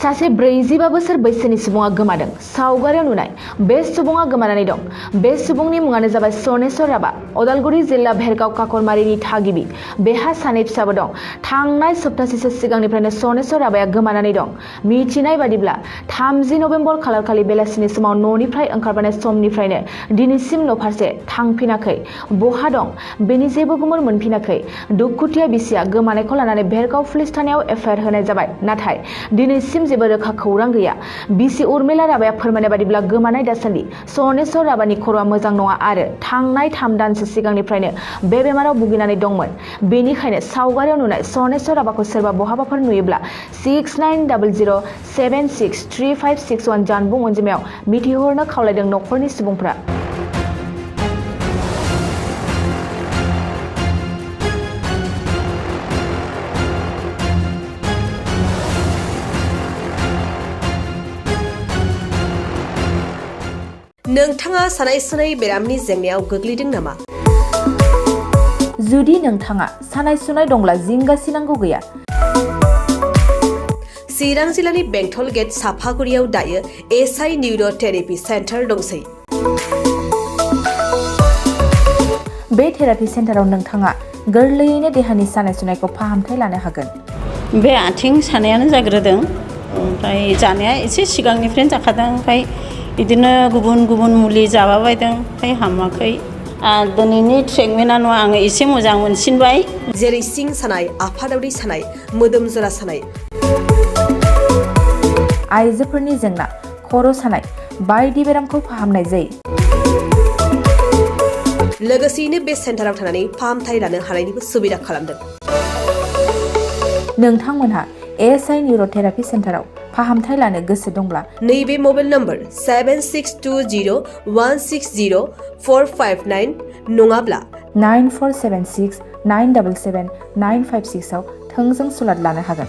सासे 45 बोसोर बैसोनि सुबुङा गोमादों। सावगारियाव नुनाय बे सुबुङा गोमानानै दं। बे सुबुंनि मुङानो जाबाय सनेस्वर राभा, उदालगुरि जिल्ला भेरगाव काकरमारिनि थागिबि। बेहा सानै फिसाबो दं। थांनाय सप्तासेसो सिगांनिफ्रायनो सनेस्वर राभाया गोमानानै दं। मिथिनाय बादिब्ला 30 नभेम्बर खालारखालि बेलासिनि समाव न'निफ्राय ओंखारबोनाय समनिफ्रायनो दिनैसिम न'फारसे थांफिनाखै। बहा दं बेनि जेबो गुमुर मोनफिनाखै। दुखुथिया बिसिया गोमानायखौ लानानै भेरगाव पुलिस थानायाव एफआइआर होनाय जाबाय। नाथाय दिनैसिम जेबो रोखा खौरां गैया। बिसि उर्मिला राभाया फोरमायनाय बादिब्ला गोमानाय दासान्दि सनेस्वर राभानि खर'आ मोजां नङा आरो थांनाय 3 दानसो सिगांनिफ्रायनो बे बेमाराव भुगिनानै दंमोन। बेनिखायनो सावगारियाव नुनाय सनेस्वर राभाखौ सोरबा बहाबाफोर नुयोब्ला 6900763561 जानबुं अनजिमायाव मिथिहरनो खावलायदों नखरनि सुबुंफोरा। नोंथाङा सानाय सुनाय बेरामनि जेंनायाव गोग्लैदों नामा? जुदि नोंथाङा सानाय सुनाय दंब्ला जिंगासिनांगौ गैया। चिरां जिल्लानि बेंटल गेट साफागुरियाव दायो एसआइ निउर' थेरापि सेन्टार दंसै। बे थेरापि सेन्टाराव नोंथाङा गोरलैयैनो देहानि सानाय सुनायखौ फाहामथाय लानो हागोन। बे आथिं सानायानो जाग्रोदों, ओमफ्राय जानाया एसे सिगांनिफ्रायनो जाखादों, ओमफ्राय बिदिनो गुबुन गुबुन मुलि जाबाबायदों, ओमफ्राय हामाखै। दिनैनि ट्रिटमेन्टआ नङा, आङो एसे मोजां मोनसिनबाय। जेरै सिं सानाय, आफादावरि सानाय, मोदोम जरा सानाय, आइजोफोरनि जेंना, खर' सानाय बायदि बेरामखौ फाहामनाय जायो। लोगोसेयैनो बे सेन्टाराव थानानै फाहामथाय लानो हानायनिबो सुबिदा खालामदों। नोंथांमोनहा एसआइ निउर' थेरापि सेन्टाराव फाहामथाय लानो गोसो दंब्ला नैबे मबाइल नम्बर 7620160459 नङाब्ला 9476977956 आव थोंजों सुलाद लानो हागोन।